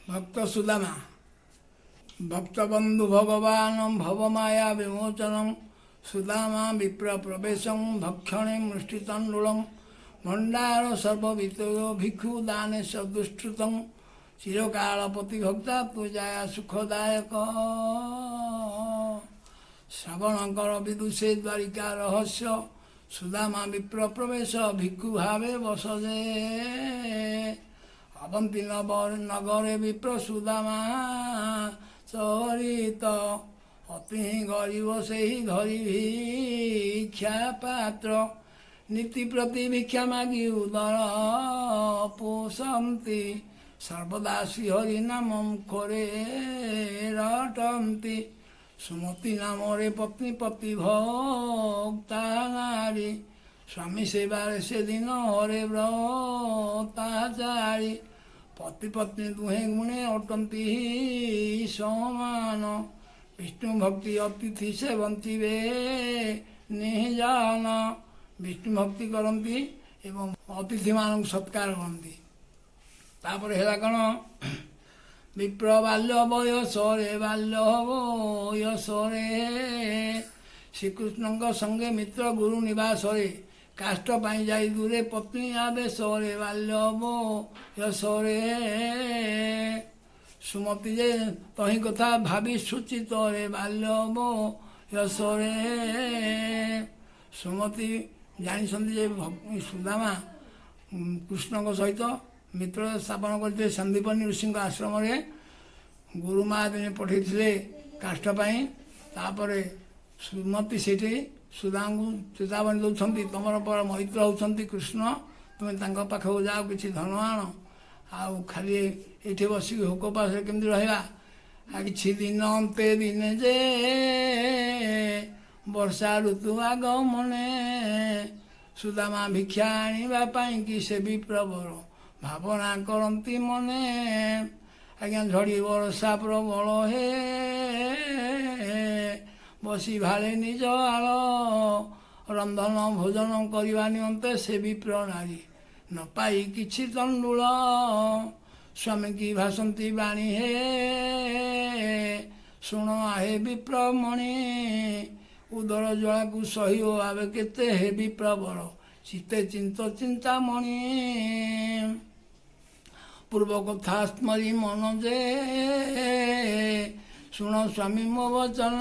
ଭକ୍ତ ସୁଦାମା। ଭକ୍ତବନ୍ଧୁ ଭଗବାନ ଭବମାୟା ବିମୋଚନಂ ସୁଦାମା ବିପ୍ର ପ୍ରବେଶಂ ଭକ୍ଷଣେ ମୃଷ୍ଟିତଣ୍ଡୁଳಂ ଭଣ୍ଡାର ସର୍ବବିତ ଭିକ୍ଷୁ ଦାନେ ସଦୁଷ୍କୃତಂ ଚିରକାଳ ପତିଭକ୍ତା ପୂଜାୟା ସୁଖଦାୟକ। ଶ୍ରବଣଙ୍କର ବିଦୁଷେ ଦ୍ୱାରିକା ରହସ୍ୟ, ସୁଦାମା ବିପ୍ର ପ୍ରବେଶ ଭିକ୍ଷୁ ଭାବେ ବସ ଯେ। ଅବନ୍ତୀ ନଗରେ ବିପ୍ର ସୁଦାମା ଚରିତ, ଅତି ଗରିବ ସେହି ଧରି ଭିକ୍ଷା ପାତ୍ର। ନୀତି ପ୍ରତି ଭିକ୍ଷା ମାଗି ଉଦର ପୋଷନ୍ତି, ସର୍ବଦା ଶ୍ରୀହରି ନାମ ମୁଖରେ ରଟନ୍ତି। ସୁମତି ନାମରେ ପତ୍ନୀ ପତି ଭକ୍ତା ନାରୀ, ସ୍ୱାମୀ ସେବାରେ ସେଦିନ ହରେ ବ୍ରତାଚାରୀ। ପତି ପତ୍ନୀ ଦୁହେଁ ଗୁଣେ ଅଟନ୍ତି ସମାନ, ବିଷ୍ଣୁ ଭକ୍ତି ଅତିଥି ସେବନ୍ତିବେ ନିଜାନ। ବିଷ୍ଣୁ ଭକ୍ତି କରନ୍ତି ଏବଂ ଅତିଥିମାନଙ୍କୁ ସତ୍କାର କରନ୍ତି। ତାପରେ ହେଲା କ'ଣ? ବିପ୍ର ବାଲ୍ୟ ବୟସରେ, ବାଲ୍ୟ ବୟସରେ ଶ୍ରୀକୃଷ୍ଣଙ୍କ ସଙ୍ଗେ ମିତ୍ର ଗୁରୁ ନିବାସରେ କାଷ୍ଠ ପାଇଁ ଯାଇ ଦୂରେ ପତ୍ନୀ ଆଦେଶରେ। ବାଲ୍ୟ ବୟସରେ ସୁମତି ଯେ ତହିଁ କଥା ଭାବି ସୂଚିତରେ, ବାଲ୍ୟ ବୟସରେ ସୁମତି ଜାଣିଛନ୍ତି ଯେ ସୁଦାମା କୃଷ୍ଣଙ୍କ ସହିତ ମିତ୍ର ସ୍ଥାପନ କରିଥିଲେ ସନ୍ଦୀପନୀ ଋଷିଙ୍କ ଆଶ୍ରମରେ। ଗୁରୁମା ଦିନେ ପଠେଇଥିଲେ କାଷ୍ଠ ପାଇଁ। ତାପରେ ସୁମତି ସେଇଠି ସୁଦାଙ୍କୁ ଚେତାବନୀ ଦେଉଛନ୍ତି, ତମର ପର ମୈତ୍ର ହେଉଛନ୍ତି କୃଷ୍ଣ, ତୁମେ ତାଙ୍କ ପାଖକୁ ଯାଅ, କିଛି ଧନ ଆଣ। ଆଉ ଖାଲି ଏଇଠି ବସିକି ଭୋକ ଉପାସରେ କେମିତି ରହିବା? ଆଉ କିଛି ଦିନ ଅନ୍ତେ ଦିନେ ଯେ ବର୍ଷା ଋତୁ ଆଗମନେ, ସୁଦାମା ଭିକ୍ଷା ଆଣିବା ପାଇଁ କି ସେ ବିପ୍ରବର ଭାବନା କରନ୍ତି ମନେ। ଆଜ୍ଞା, ଝଡ଼ି ବର୍ଷା ପ୍ରବଳ ହେ, ବସି ଭାଳେ ନିଜ ଆଳ, ରନ୍ଧନ ଭୋଜନ କରିବା ନିମନ୍ତେ ସେ ବିପ୍ର ନାରୀ ନ ପାଇ କିଛି ତଣ୍ଡୁଳ। ସ୍ୱାମୀ କି ଭାଷନ୍ତି ବାଣୀ ହେ, ଶୁଣ ଆହେ ବିପ୍ରମଣି, ଉଦର ଜ୍ୱାଳାକୁ ସହିବ ଭାବେ କେତେ ହେ ବିପ୍ରବର, ଚିତ୍ତେ ଚିନ୍ତ ଚିନ୍ତାମଣି। ପୂର୍ବ କଥା ସ୍ମରି ମନ ଯେ, ଶୁଣ ସ୍ୱାମୀ ମୋ ବଚନ,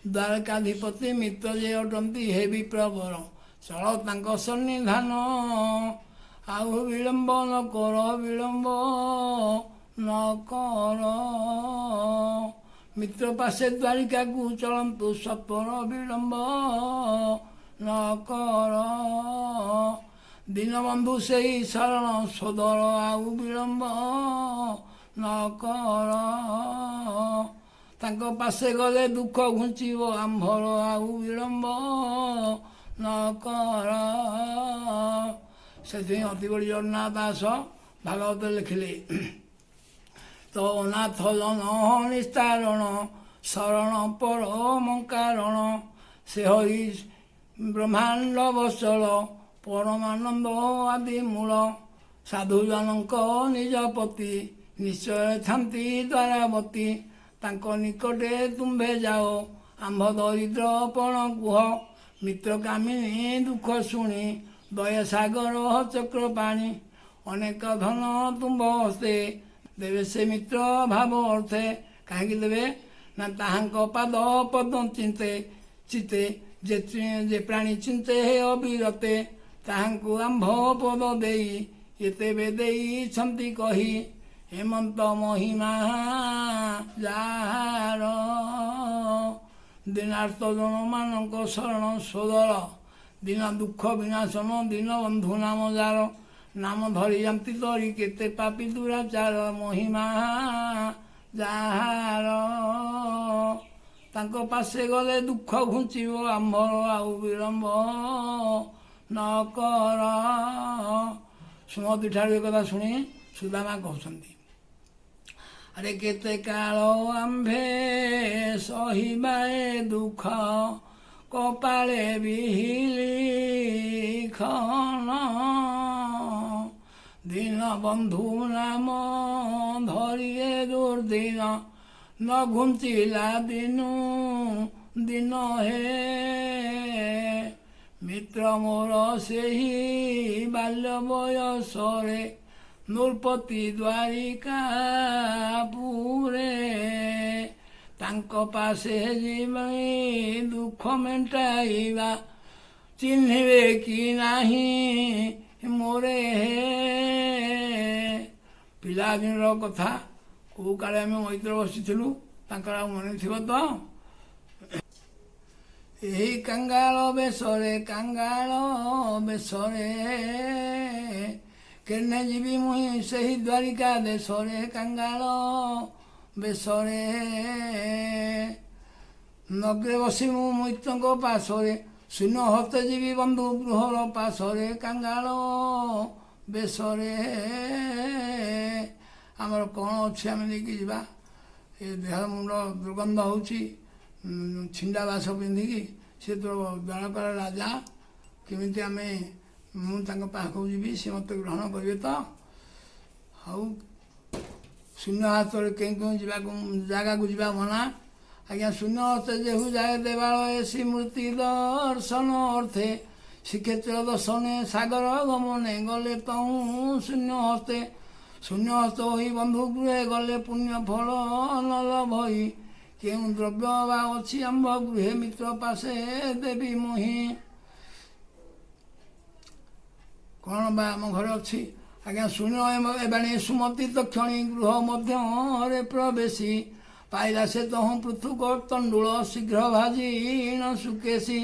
ଦ୍ୱାରକାଧିପତି ମିତ୍ର ଯେ ଅଟନ୍ତି ହେ ବିପ୍ରବର, ଚଳ ତାଙ୍କ ସନ୍ନିଧାନ। ଆଉ ବିଳମ୍ବ ନ କର, ବିଳମ୍ବ ନ କର, ମିତ୍ର ପାଶେ ଦ୍ୱାରିକାକୁ ଚଳନ୍ତୁ ସତ୍ୱର, ବିଳମ୍ବ ନ କର। ଦୀନବନ୍ଧୁ ସେଇ ଶରଣ ସୋଦର, ଆଉ ବିଳମ୍ବ ନ କର। ତାଙ୍କ ପାଶେ ଗଲେ ଦୁଃଖ ଘୁଞ୍ଚିବ ଆମ୍ଭର, ଆଉ ବିଳମ୍ବ ନ କର। ସେଥିପାଇଁ ଅତିବଡ଼ି ଜଗନ୍ନାଥ ଦାସ ଭାଗବତ ଲେଖିଲେ ତ, ଅନାଥ ଜନ ନିସ୍ତାରଣ ଶରଣ ପରମ କାରଣ, ସେ ହରି ବ୍ରହ୍ମାଣ୍ଡ ବତ୍ସଳ ପରମାନନ୍ଦ ଆଦି ମୂଳ। ସାଧୁଜନଙ୍କ ନିଜ ପତି ନିଶ୍ଚୟ ଥାନ୍ତି ଦ୍ୱାରାବତୀ, ତାଙ୍କ ନିକଟେ ତୁମ୍ଭେ ଯାଅ, ଆମ୍ଭ ଦରିଦ୍ର ପଣ କୁହ। ମିତ୍ର କାମିନୀ ଦୁଃଖ ଶୁଣି ଦୟା ସାଗର ଚକ୍ରପାଣି, ଅନେକ ଧନ ତୁମ୍ଭ ହସ୍ତେ ଦେବେ ସେ ମିତ୍ର ଭାବ ଅର୍ଥେ। କାହିଁକି ଦେବେ ନା, ତାହାଙ୍କ ପାଦ ପଦ୍ମ ଚିନ୍ତେ ଚିତେ ଯେ ଯେ ପ୍ରାଣୀ ଚିନ୍ତେ ହେ ଅବିରତେ, ତାହାଙ୍କୁ ଆମ୍ଭ ପଦ ଦେଇ ଏତେବେ ଦେଇଛନ୍ତି କହି। ହେମନ୍ତ ମହିମା ଯାହାର, ଦୀନାର୍ତ୍ତ ଜନମାନଙ୍କ ଶରଣ ସୋଦର, ଦୀନ ଦୁଃଖ ବିନାଶନ ଦୀନ ବନ୍ଧୁ ନାମ ଯାର, ନାମ ଧରି ଯାନ୍ତି ତରି କେତେ ପାପି ଦୁରାଚାର। ମହିମା ଯାହାର, ତାଙ୍କ ପାଶେ ଗଲେ ଦୁଃଖ ଘୁଞ୍ଚିବ ଆମ୍ଭର, ଆଉ ବିଳମ୍ବ ନ କର। ସୁମତି ଠାରୁ ଏ କଥା ଶୁଣି ସୁଦାମା କହୁଛନ୍ତି, ଆରେ କେତେ କାଳ ଆମ୍ଭେ ସହିବା ଏ ଦୁଃଖ, କପାଳେ ବିହିଲି ଖନ। ଦୀନବନ୍ଧୁ ନାମ ଧରିଲେ ଦିନ ନ ଘୁଞ୍ଚିଲା ଦିନୁ ଦିନ ହେ। ମିତ୍ର ମୋର ସେହି ବାଲ୍ୟ ବୟସରେ ନୃପତି ଦ୍ୱାରିକା ପୁରେ, ତାଙ୍କ ପାଶେ ଯିବି ଦୁଃଖ ମେଣ୍ଟାଇବା, ଚିହ୍ନିବେ କି ନାହିଁ ମୋରେ ହେ। ପିଲାଦିନର କଥା, କୋଉ କାଳେ ଆମେ ମୈତ୍ର ବସିଥିଲୁ, ତାଙ୍କର ଆଉ ମନେ ଥିବ ତ? ଏହି କାଙ୍ଗାଳ ବେଶରେ, କାଙ୍ଗାଳ ବେଶରେ କେନେ ଯିବି ମୁହିଁ ସେହି ଦ୍ୱାରିକା ଦେଶରେ, କାଙ୍ଗାଳ ବେଶରେ। ନଗ୍ରେ ବସି ମୁଁ ମିତ୍ରଙ୍କ ପାଶରେ, ଶୂନ୍ୟ ହସ୍ତେ ଯିବି ବନ୍ଧୁ ଗୃହର ପାଶରେ, କାଙ୍ଗାଳ ବେଶରେ। ଆମର କ'ଣ ଅଛି ଆମେ ନେଇକି ଯିବା? ଏ ଦେହ ମୁଣ୍ଡ ଦୁର୍ଗନ୍ଧ ହେଉଛି, ଛିଣ୍ଡା ବାସ ପିନ୍ଧିକି। ସେ ତ ଦ୍ୱାରକାର ରାଜା, କେମିତି ଆମେ ମୁଁ ତାଙ୍କ ପାଖକୁ ଯିବି? ସେ ମୋତେ ଗ୍ରହଣ କରିବେ ତ? ଆଉ ଶୂନ୍ୟ ହାତରେ କେଉଁ କେଉଁ ଯିବାକୁ ଜାଗାକୁ ଯିବା ମନା ଆଜ୍ଞା। ଶୂନ୍ୟ ହସ୍ତେ ଯେହୁ ଯାଏ ଦେବାଳୟ, ଶ୍ରୀମୂର୍ତ୍ତି ଦର୍ଶନ ଅର୍ଥେ, ଶ୍ରୀକ୍ଷେତ୍ର ଦର୍ଶନେ, ସାଗର ଗମନେ ଗଲେ ତହୁଁ ଶୂନ୍ୟ ହସ୍ତେ। ଶୂନ୍ୟ ହସ୍ତ ହୋଇ ବନ୍ଧୁ ଗୃହେ ଗଲେ ପୁଣ୍ୟ ଫଳ ନ ଲଭଇ। କେଉଁ ଦ୍ରବ୍ୟ ବା ଅଛି ଆମ୍ଭ ଗୃହେ, ମିତ୍ର ପାଶେ ଦେବି ମୁହିଁ? କ'ଣ ବା ଆମ ଘରେ ଅଛି ଆଜ୍ଞା? ଶୁଣ ଏ ବାଣୀ ସୁମତି ତକ୍ଷଣୀ ଗୃହ ମଧ୍ୟରେ ପ୍ରବେଶୀ, ପାଇଲା ସେ ତହୁଁ ପୃଥୁକ ତଣ୍ଡୁଳ ଶୀଘ୍ର ଭାଜିଣ ସୁକେଶୀ।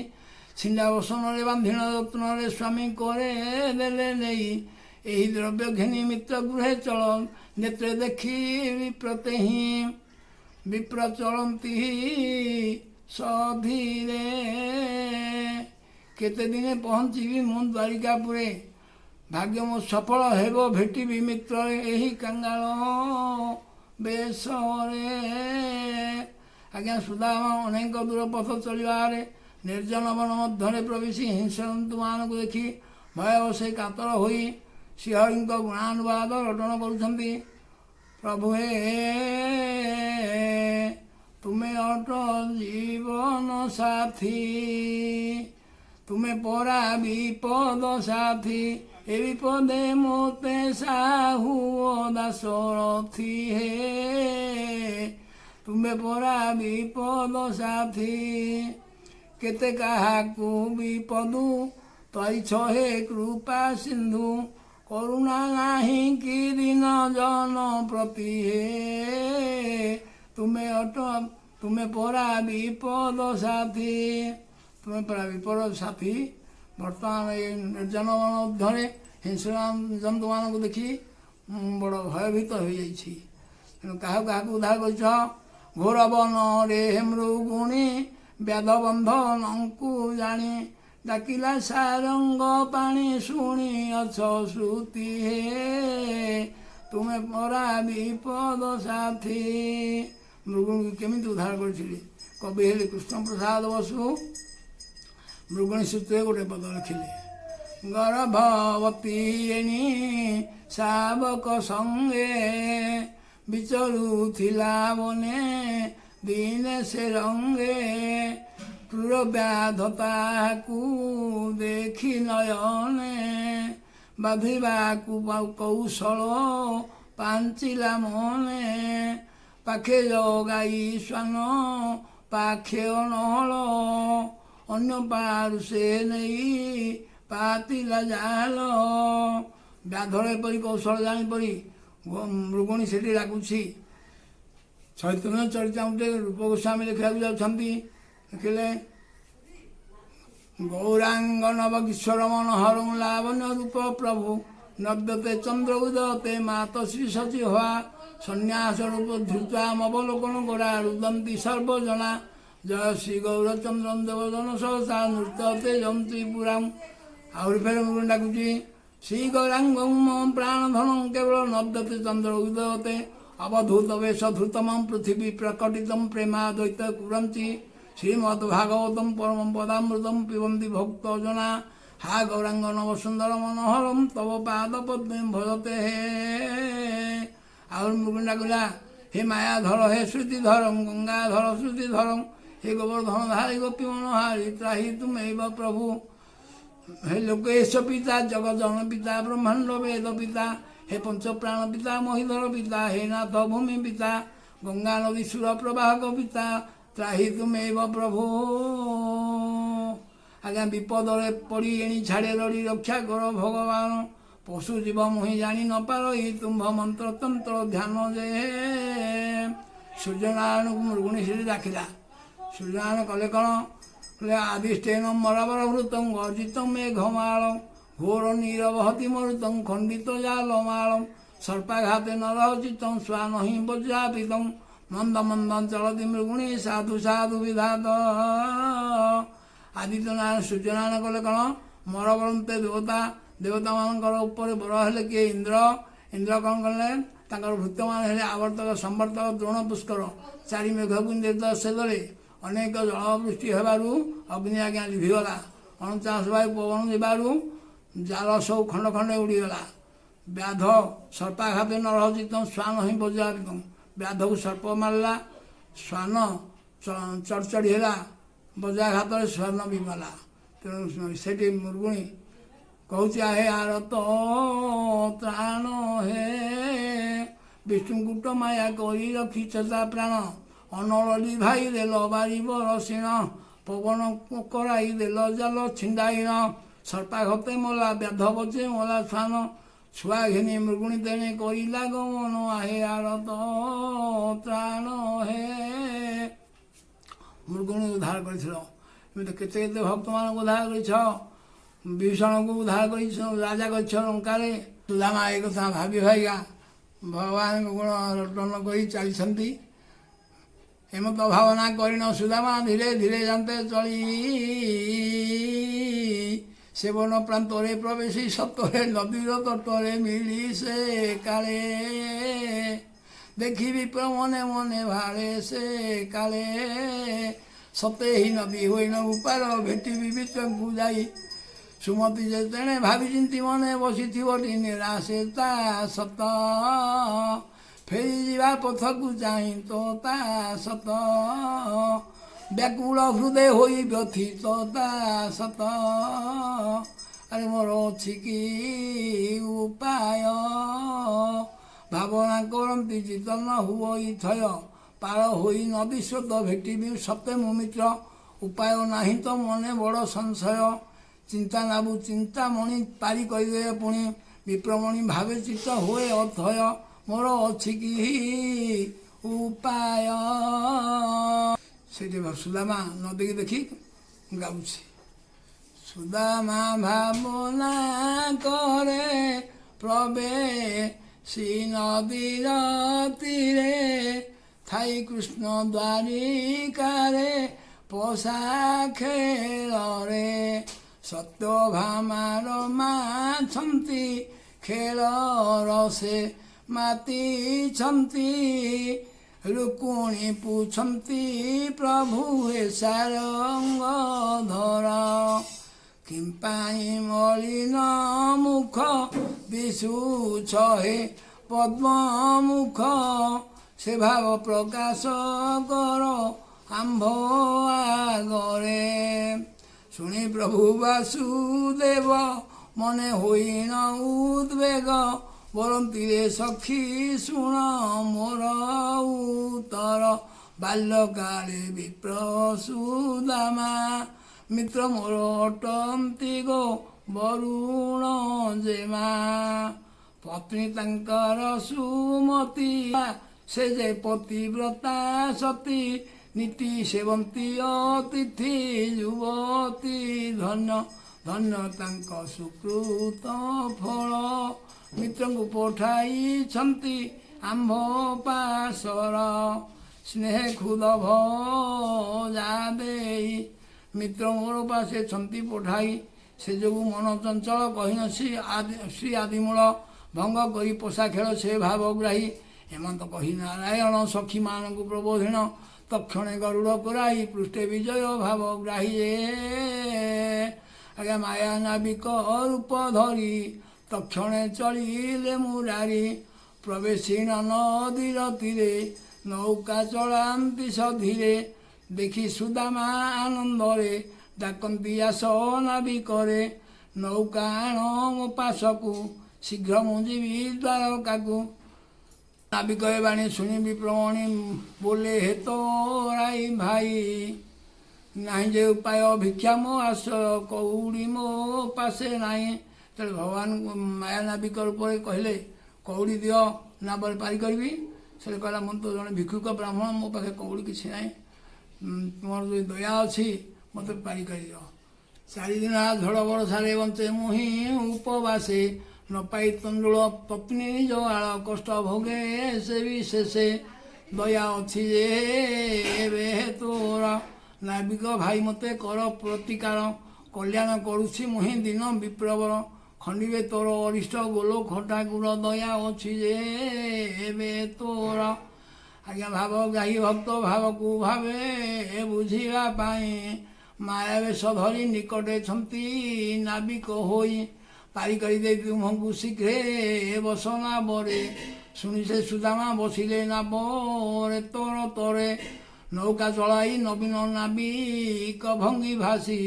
ଛିଣ୍ଡା ବସନରେ ବାନ୍ଧିଣ ଯତ୍ନରେ ସ୍ୱାମୀ କରେ ଦେଲେ ନେଇ, ଏହି ଦ୍ରବ୍ୟ ଘେନି ମିତ୍ର ଗୃହେ ଚଳ, ନେତ୍ରେ ଦେଖି ବିପ୍ରତେହିଁ। ବିପ୍ର ଚଳନ୍ତି ସଧୀରେ, କେତେ ଦିନେ ପହଞ୍ଚିବି ମୁଁ ଦ୍ୱାରିକାପୁରେ, ଭାଗ୍ୟ ମୋ ସଫଳ ହେବ ଭେଟିବି ମିତ୍ରରେ ଏହି କାଙ୍ଗାଳ ବେଶରେ। ଆଜ୍ଞା, ସୁଦାମା ଅନେକ ଦୂର ପଥ ଚଳିବାରେ ନିର୍ଜନ ବନ ମଧ୍ୟରେ ପ୍ରବେଶି ହିଂସ୍ରଜନ୍ତୁମାନଙ୍କୁ ଦେଖି ଭୟ ସେ କାତର ହୋଇ ଶ୍ରୀହରିଙ୍କ ଗୁଣାନୁବାଦ ରଟଣ କରୁଛନ୍ତି। ପ୍ରଭୁ ହେ, ତୁମେ ଅଟ ଜୀବନ ସାଥୀ, ତୁମେ ପରା ବିପଦ ସାଥୀ, ଏ ବିପଦେ ମୋତେ ସାହୁ ଦାଶରଥି ହେ, ତୁମେ ପରା ବିପଦ ସାଥୀ। କେତେ କାହାକୁ ବିପଦୁ ତରିଛ ହେ କୃପା ସିନ୍ଧୁ, କରୁଣା ନାହିଁ କି ଦୀନ ଜନ ପ୍ରତି ହେ, ତୁମେ ଅଟ ତୁମେ ପରା ବିପଦ ସାଥୀ, ତୁମେ ପରା ବିପଦ ସାଥୀ। ବର୍ତ୍ତମାନ ଏ ନିର୍ଜନ ମଧ୍ୟରେ ହିଂସ୍ର ଜନ୍ତୁମାନଙ୍କୁ ଦେଖି ମୁଁ ବଡ଼ ଭୟଭୀତ ହୋଇଯାଇଛି। ତେଣୁ କାହାକୁ କାହାକୁ ଉଦ୍ଧାର କରିଛ? ଘୋର ବନରେ ମୃଗୁଣୀ ବ୍ୟାଧ ବନ୍ଧନଙ୍କୁ ଜାଣି, ଡାକିଲା ସାରଙ୍ଗ ପାଣି ଶୁଣି ଅଛ ଶ୍ରୁତି ହେ, ତୁମେ ପରା ବିପଦ ସାଥୀ। ମୃଗୁଣୀକୁ କେମିତି ଉଦ୍ଧାର କରିଥିଲି? କବି ହେଲେ କୃଷ୍ଣ ପ୍ରସାଦ ବସୁ ମୃଗୁଣୀ ସୂତ୍ରରେ ଗୋଟେ ପଦ ଲେଖିଲେ। ଗର୍ଭବତୀ ଏଣି ଶାବକ ସଙ୍ଗେ ବିଚରୁଥିଲା ବନେ ଦିନେ ସେ ରଙ୍ଗେ, କ୍ରୂର ବ୍ୟାଧ ତାହାକୁ ଦେଖି ନୟନେ, ବାନ୍ଧିବାକୁ କୌଶଳ ପାଞ୍ଚିଲା ମନେ। ପାଖେ ଜଗାଇ ଶ୍ୱାନ ପାଖେ ଅନଳ, ଅନ୍ୟ ପାରୁ ସେ ନେଇ ପାତିଲା ଜାଲ। ବ୍ୟାଧର ଏପରି କୌଶଳ ଜାଣିପରି ମୃଗୁଣୀ ସେଠି ଡାକୁଛି। ଚୈତନ୍ୟ ଚରିତାମୃତ ରୂପ ଗୋସ୍ୱାମୀ ଲେଖିବାକୁ ଯାଉଛନ୍ତି। ଲେଖିଲେ, ଗୌରାଙ୍ଗ ନବ କିଶୋର ମନୋହର ଲାବଣ୍ୟ ରୂପ ପ୍ରଭୁ, ନବ୍ୟତେ ଚନ୍ଦ୍ର ଉଦୟତେ ମାତ ଶ୍ରୀ ସଚି ହବା। ସନ୍ନ୍ୟାସ ରୂପ ଧୃତା ମବଲୋକନ ଗୋରା, ରୁଦନ୍ତି ସର୍ବଜନା। ଜୟ ଶ୍ରୀ ଗୌରଚନ୍ଦ୍ର ଦେବ ଜନ ସହସା ନୃତ୍ୟତେ ଯନ୍ତ୍ରୀ ପୁରାಂ। ଆହୁରି ଫେର ମୁଁ ଡାକୁଛି, ଶ୍ରୀ ଗୌରାଙ୍ଗ ମୋ ପ୍ରାଣଧନ କେବଳ, ନବ୍ୟତେ ଚନ୍ଦ୍ର ଉଦୟତେ ଅବଧୂତ ବେଶ ଧୃତମಂ ପୃଥିବୀ ପ୍ରକଟିତಂ ପ୍ରେମା ଦ୍ୱୈତ କୁରନ୍ତି। ଶ୍ରୀମଦ୍ ଭାଗବତಂ ପରମ ପଦାମୃତಂ ପିବନ୍ତି ଭକ୍ତ ଜନା। ହା ଗୌରାଙ୍ଗ ନବ ସୁନ୍ଦର ମନୋହରମ ତବ ପାଦ ପଦ୍ମେ ଭଜତେ ହେ। ଆହୁରି ମୁଗୁଣ୍ଡା କହିଲା, ହେ ମାୟାଧର ହେ ଶ୍ରୁତିଧରಂ, ଗଙ୍ଗାଧର ଶ୍ରୁତିଧରಂ, ହେ ଗୋବର୍ଦ୍ଧନ ଧାରୀ ଗୋପୀ ମନୋହାରୀ, ତ୍ରାହି ତୁମୈବ ପ୍ରଭୁ। ହେ ଲୋକେଶ ପିତା, ଜଗଜନ ପିତା, ବ୍ରହ୍ମାଣ୍ଡ ବେଦ ପିତା, ହେ ପଞ୍ଚପ୍ରାଣ ପିତା, ମହିଧର ପିତା, ହେ ନାଥ ଭୂମି ପିତା, ଗଙ୍ଗା ନଦୀ ସୁର ପ୍ରବାହକ ପିତା, ତ୍ରାହି ତୁମୈବ ପ୍ରଭୁ। ଆଜ୍ଞା, ବିପଦରେ ପଡ଼ି ଏଣି ଛାଡ଼େ ରଡ଼ି, ରକ୍ଷା କର ଭଗବାନ। ପଶୁ ଜୀବ ମୁହିଁ ଜାଣି ନ ପାରଇ ତୁମ୍ଭ ମନ୍ତ୍ର ତନ୍ତ୍ର ଧ୍ୟାନ ଯେ। ସୂର୍ଯ୍ୟନାରାୟଣକୁ ମୃଗୁଣୀ ସେଠି ଡାକିଲା। ସୂର୍ଯ୍ୟନାରାୟଣ କଲେ କ'ଣ? କହିଲେ, ଆଦିଷ୍ଟେନ ମରବର ଭୃତଂ ଅର୍ଜିତ ମେଘମାଳ, ଘୋର ନୀରବହତି ମରୁତଂ ଖଣ୍ଡିତ ଜାଲମାଳ, ସର୍ପାଘାତେ ନରଚିତଂ ଶ୍ୱାନ ହିଁ ବଜ୍ରାପିତଂ, ମନ୍ଦ ମନ୍ଦ ଚଳତି ମୃଗୁଣୀ ସାଧୁ ସାଧୁ ବିଧାତ। ଆଦିତ୍ୟ ନାରାୟଣ ସୂର୍ଯ୍ୟନାରାୟଣ କଲେ କ'ଣ? ମରବରନ୍ତେ ଦେବତା, ଦେବତାମାନଙ୍କର ଉପରେ ବର ହେଲେ କିଏ? ଇନ୍ଦ୍ର। ଇନ୍ଦ୍ର କ'ଣ କଲେ? ତାଙ୍କର ଭୃତ୍ୟମାନ ହେଲେ ଆବର୍ତ୍ତକ, ସମ୍ବର୍ତ୍ତକ, ଦ୍ରୋଣ, ପୁଷ୍କର। ଚାରି ମେଘକୁ ନିର୍ଦ୍ଦେଶ ଦେଲେ। ଅନେକ ଜଳବୃଷ୍ଟି ହେବାରୁ ଅଗ୍ନି ଆଜ୍ଞା ଲିଭିଗଲା। 49 ବାୟୁ ପବନ ଯିବାରୁ ଜାଲ ସବୁ ଖଣ୍ଡ ଖଣ୍ଡ ଉଡ଼ିଗଲା। ବ୍ୟାଧ ସର୍ପାଘାତେ ନରଚିତ ଶ୍ୱାନ ହିଁ ବଜ୍ରାପିତ। ବ୍ୟାଧକୁ ସର୍ପ ମାରିଲା, ଶ୍ୱାନ ଚଡ଼ଚଡ଼ି ହେଲା, ବଜ୍ରାଘାତରେ ଶ୍ୱାନ ବି ମଲା। ତେଣୁ ସେଠି ମୃଗୁଣୀ କହୁଛି, ଆହେ ଆରତ ତ୍ରାଣ ହେ ବିଷ୍ଣୁକୂଟ, ମାୟା କରି ରଖିଛ ତା ପ୍ରାଣ। ଅନଳ ଲିଭାଇ ଦେଲ ବାରି ବରସିଣ, ପବନ କରାଇ ଦେଲ ଜାଲ ଛିଣ୍ଡାଇଣ। ସର୍ପାଘତେ ମଲା ବ୍ୟାଧ ବଚେ ମଲା ଶ୍ୱାନ, ଛୁଆ ଘେନି ମୃଗୁଣୀ ତେଣେ କରିଲା ଗମନ। ଆହେ ଆରତ ତ୍ରାଣ ହେ। ମୃଗୁଣୀ ଉଦ୍ଧାର କରିଥିଲ। ଏମିତି କେତେ କେତେ ଭକ୍ତମାନଙ୍କୁ ଉଦ୍ଧାର କରିଛ। ବିଭୀଷଣକୁ ଉଦ୍ଧାର କରିଛ, ରାଜା କରିଛ ଲଙ୍କାରେ। ସୁଦାମା ଏ କଥା ଭାବି ଭାଇକା ଭଗବାନଙ୍କ ଗୁଣ ରଟନ କରି ଚାଲିଛନ୍ତି। ଏମତ ଭାବନା କରିଣ ସୁଦାମା ଧୀରେ ଧୀରେ ଯାନ୍ତେ ଚଳି, ସେ ବନ ପ୍ରାନ୍ତରେ ପ୍ରବେଶି ସତ୍ୱରେ ନଦୀର ତଟରେ ମିଳି ସେ କାଳେ। ଦେଖିବି ମନେ ମନେ ଭାଳେ ସେ କାଳେ, ସତେ ଏହି ନଦୀ ହୋଇଣ ଉପାର, ଭେଟିବି ବିତ୍ରଙ୍କୁ ଯାଇ। ସୁମତି ଯେ ତେଣେ ଭାବି ଚିନ୍ତି ମନେ ବସିଥିବ ନିରାଶେ ତା ସତ, ଫେରିଯିବା ପଥକୁ ଚାହିଁ ତ ତା ସତ, ବ୍ୟାକୁଳ ହୃଦୟ ହୋଇ ବ୍ୟଥିତ ତା ସତ। ଆରେ ମୋର ଅଛି କି ଉପାୟ? ଭାବନା କରନ୍ତି ଚିତ ନ ହୁଅଇ ଥୟ, ପାର ହୋଇ ନଦୀ ସ୍ରୋତ ଭେଟିବି ସତେ ମୁଁ ମିତ୍ର। ଉପାୟ ନାହିଁ ତ ମନେ ବଡ଼ ସଂଶୟ, ଚିନ୍ତା ନାବୁ ଚିନ୍ତାମଣି ପାରି କରିଦେବେ ପୁଣି। ବିପ୍ରମଣି ଭାବେ ଚିତ୍ତ ହୁଏ ଅଥୟ, ମୋର ଅଛି କି ଉପାୟ? ସେଇଠି ସୁଦାମା ନଦୀକି ଦେଖି ଗାଉଛି। ସୁଦାମା ଭାବନା କରେ ପ୍ରବେଶି ନଦୀର ତୀରେ, ଥାଇ କୃଷ୍ଣ ଦ୍ୱାରିକାରେ ପଶା ଖେଳରେ। ସତ୍ୟଭାମାର ମାଛନ୍ତି ଖେଳ ରସେ ମାତିଛନ୍ତି, ରୁକୁଣୀ ପୁଛନ୍ତି ପ୍ରଭୁ ହେ ସାରଙ୍ଗ ଧର, କିମ୍ପାଇଁ ମଳିନ ମୁଖ ଦିଶୁଛ ହେ ପଦ୍ମମୁଖ? ସେ ଭାବ ପ୍ରକାଶ କର ଆମ୍ଭ ଆଗରେ। ଶୁଣି ପ୍ରଭୁ ବାସୁଦେବ ମନେ ହୋଇଣ ଉଦ୍ବେଗ, ବୋଲନ୍ତି ରେ ସଖୀ ଶୁଣ ମୋର ଉତ୍ତର। ବାଲ୍ୟକାଳେ ବିପ୍ର ସୁଦାମା ମିତ୍ର ମୋର ଅଟନ୍ତି ଗୋ ବରୁଣ ଜେମା। ପତ୍ନୀ ତାଙ୍କର ସୁମତୀ, ସେ ଯେ ପତିବ୍ରତା ସତୀ, ନୀତି ସେବନ୍ତୀ ଅତିଥି ଯୁବତୀ। ଧନ୍ୟ ଧନ୍ୟ ତାଙ୍କ ସୁକୃତ ଫଳ, ମିତ୍ରଙ୍କୁ ପଠାଇଛନ୍ତି ଆମ୍ଭ ପାଶର। ସ୍ନେହ ଖୁଦ ଭଜା ଦେଇ ମିତ୍ର ମୋର ପାଶେ ଛନ୍ତି ପଠାଇ। ସେ ଯୋଗୁଁ ମନ ଚଞ୍ଚଳ କହିନ ଶ୍ରୀ ଆଦି ଶ୍ରୀ ଆଦିମୂଳ, ଭଙ୍ଗ କରି ପୋଷା ଖେଳ ସେ ଭାବଗ୍ରାହୀ। ଏମନ୍ତ କହି ନାରାୟଣ ସଖୀମାନଙ୍କୁ ପ୍ରବୋଧିଣ, ତକ୍ଷଣେ ଗରୁଡ଼ କରାଇ ପୃଷ୍ଠେ ବିଜୟ ଭାବଗ୍ରାହୀ। ଆଜ୍ଞା, ମାୟା ନାବିକ ରୂପ ଧରି ତକ୍ଷଣେ ଚଳିଲେ ମୁରାରୀ। ପ୍ରବେଶିଣ ନଦୀର ତୀରେ, ନୌକା ଚଳାନ୍ତି ସଧୀରେ। ଦେଖି ସୁଦାମା ଆନନ୍ଦରେ ଡାକନ୍ତି ଆସ ନାବିକରେ, ନୌକା ଆଣ ମୋ ପାଶକୁ, ଶୀଘ୍ର ମୁଁ ଯିବି ଦ୍ୱାରକାକୁ। ନାବିକ ଏ ବାଣୀ ଶୁଣି ବିପ୍ରମଣି ବୋଲେ, ହେ ତୋରାଇ ଭାଇ, ନାହିଁ ଯେ ଉପାୟ, ଭିକ୍ଷା ମୋ ଆଶ୍ରୟ, କଉଡ଼ି ମୋ ପାଶେ ନାହିଁ। ତେଣୁ ଭଗବାନ ମାୟା ନାବିକ ରୂପରେ କହିଲେ, କଉଡ଼ି ଦିଅ, ନାବରେ ପାରି କରିବି। ସେ କହିଲା, ମୁଁ ତ ଜଣେ ଭିକ୍ଷୁକ ବ୍ରାହ୍ମଣ, ମୋ ପାଖେ କଉଡ଼ି କିଛି ନାହିଁ। ତୁମର ଯଦି ଦୟା ଅଛି, ମୋତେ ପାରି କରିଦିଅ। 4 ଦିନ ଝଡ଼ ବରଷାରେ ବଞ୍ଚେ ମୁହିଁ ଉପବାସେ, ନ ପାଇ ତଣ୍ଡୁଳ ପତ୍ନୀ ନିଜ ଆଳ, କଷ୍ଟ ଭୋଗେ ସେ ବିଶେଷେ। ଦୟା ଅଛି ଯେ ଏବେ ତୋର, ନାବିକ ଭାଇ, ମୋତେ କର ପ୍ରତିକାର। କଲ୍ୟାଣ କରୁଛି ମୁହିଁ ଦିନ ବିପ୍ରବର, ଖଣ୍ଡିବେ ତୋର ଅରିଷ୍ଟ ଗୋଲକ ଠାକୁର। ଦୟା ଅଛି ଯେ ଏବେ ତୋର। ଆଜ୍ଞା, ଭାବ ଗ୍ରାହୀ ଭକ୍ତ ଭାବକୁ ଭାବେ ବୁଝିବା ପାଇଁ ମାୟା ବେଶ ଧରି ନିକଟେ ଛନ୍ତି ନାବିକ ହୋଇ। ପାରି କରିଦେଇ ତୁମକୁ ଶୀଘ୍ରେ ବସ ନାବରେ। ଶୁଣି ସେ ସୁଦାମା ବସିଲେ ନାବରେ ତର ତରେ। ନୌକା ଚଳାଇ ନବୀନ ନାବିକ ଭଙ୍ଗି ଭାସି,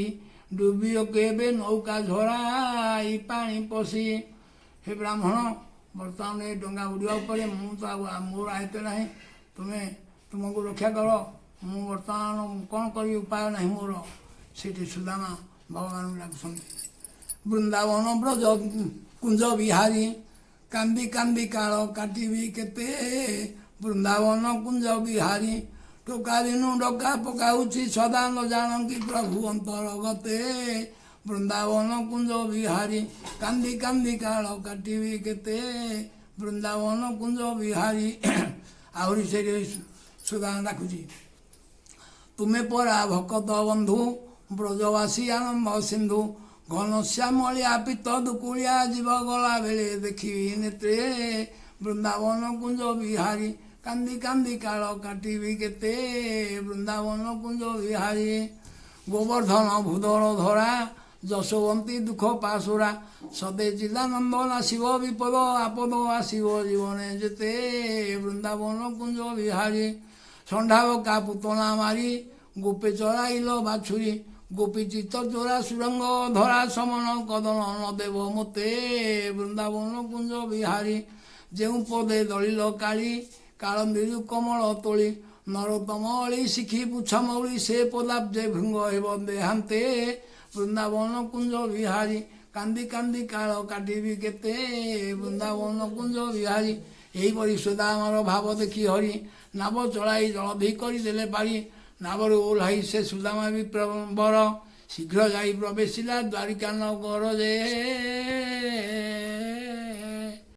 ଡୁବିବ କେବେ ନୌକା ଝରାଇ ପାଣି ପଶି। ହେ ବ୍ରାହ୍ମଣ, ବର୍ତ୍ତମାନ ଏ ଡଙ୍ଗା ବୁଡ଼ିବା ଉପରେ, ମୁଁ ତ ଆଉ ମୋର ଆୟତ୍ତ ନାହିଁ। ତୁମେ ତୁମକୁ ରକ୍ଷା କର। ମୁଁ ବର୍ତ୍ତମାନ କ'ଣ କରିବି? ଉପାୟ ନାହିଁ ମୋର। ସେଇଠି ସୁଦାମା ଭଗବାନଙ୍କୁ ଡାକୁଛନ୍ତି। ବୃନ୍ଦାବନ ବ୍ରଜ କୁଞ୍ଜ ବିହାରୀ, କାନ୍ଦି କାନ୍ଦି କାଳ କାଟିବି କେତେ? ବୃନ୍ଦାବନ କୁଞ୍ଜ ବିହାରୀ, ଟୋକା ଦିନୁ ଡକା ପକାଉଛି ସଦା, ନ ଜାଣନ୍ତି ପ୍ରଭୁ ଅନ୍ତରଗତେ। ବୃନ୍ଦାବନ କୁଞ୍ଜ ବିହାରୀ, କାନ୍ଦି କାନ୍ଦି କାଳ କାଟିବି କେତେ? ବୃନ୍ଦାବନ କୁଞ୍ଜ ବିହାରୀ। ଆହୁରି ସେଇଠି ସୁଦାମା ଡାକୁଛି, ତୁମେ ପରା ଭକତ ବନ୍ଧୁ, ବ୍ରଜବାସୀ ଆନନ୍ଦ ସିନ୍ଧୁ। ଘନ ଶ୍ୟାମଳିଆ ପିତ ଦୁକୁଳିଆ ଯିବ ଗଲା ବେଳେ ଦେଖିବି ନେତ୍ରେ। ବୃନ୍ଦାବନ କୁଞ୍ଜ ବିହାରୀ, କାନ୍ଦି କାନ୍ଦି କାଳ କାଟିବି କେତେ? ବୃନ୍ଦାବନ କୁଞ୍ଜ ବିହାରୀ। ଗୋବର୍ଦ୍ଧନ ଭୂଧର ଧରା, ଯଶୋବନ୍ତୀ ଦୁଃଖ ପାଶୋରା। ସଦେ ଚିଦାନନ୍ଦ ନାଶିବ ବିପଦ ଆପଦ, ଆସିବ ଜୀବନେ ଯେତେ। ବୃନ୍ଦାବନ କୁଞ୍ଜ ବିହାରୀ। ଷଣ୍ଢାବକା ପୁତନା ମାରି ଗୋପେ ଚରାଇଲ ବାଛୁରୀ, ଗୋପୀ ଚିତ୍ତ ଚୋରା ସୁରଙ୍ଗ ଧରା ସମନ କଦନ ନ ଦେବ ମୋତେ? ବୃନ୍ଦାବନ କୁଞ୍ଜ ବିହାରୀ। ଯେଉଁ ପଦେ ଦଳିଲ କାଳି କାଳନ୍ଦିରୁ କମଳ ତୋଳି, ନରୋତ୍ତମ ଅଳି ଶିଖି ପୁଚ୍ଛ ମୌଳି, ସେ ପଦାବ୍ଜେ ଭୃଙ୍ଗ ହେବ ଦେହାନ୍ତେ। ବୃନ୍ଦାବନ କୁଞ୍ଜ ବିହାରୀ, କାନ୍ଦି କାନ୍ଦି କାଳ କାଟିବି କେତେ? ବୃନ୍ଦାବନ କୁଞ୍ଜ ବିହାରୀ। ଏହିପରି ସୁଦାମାର ଭାବ ଦେଖି ହରି ନାବ ଚଳାଇ ଜଳଧି କରିଦେଲେ ପାରି। ନାବରୁ ଓହ୍ଲାଇ ସେ ସୁଦାମା ବିପ୍ରବର ଶୀଘ୍ର ଯାଇ ପ୍ରବେଶିଲା ଦ୍ୱାରିକା ନଗର ଯେ।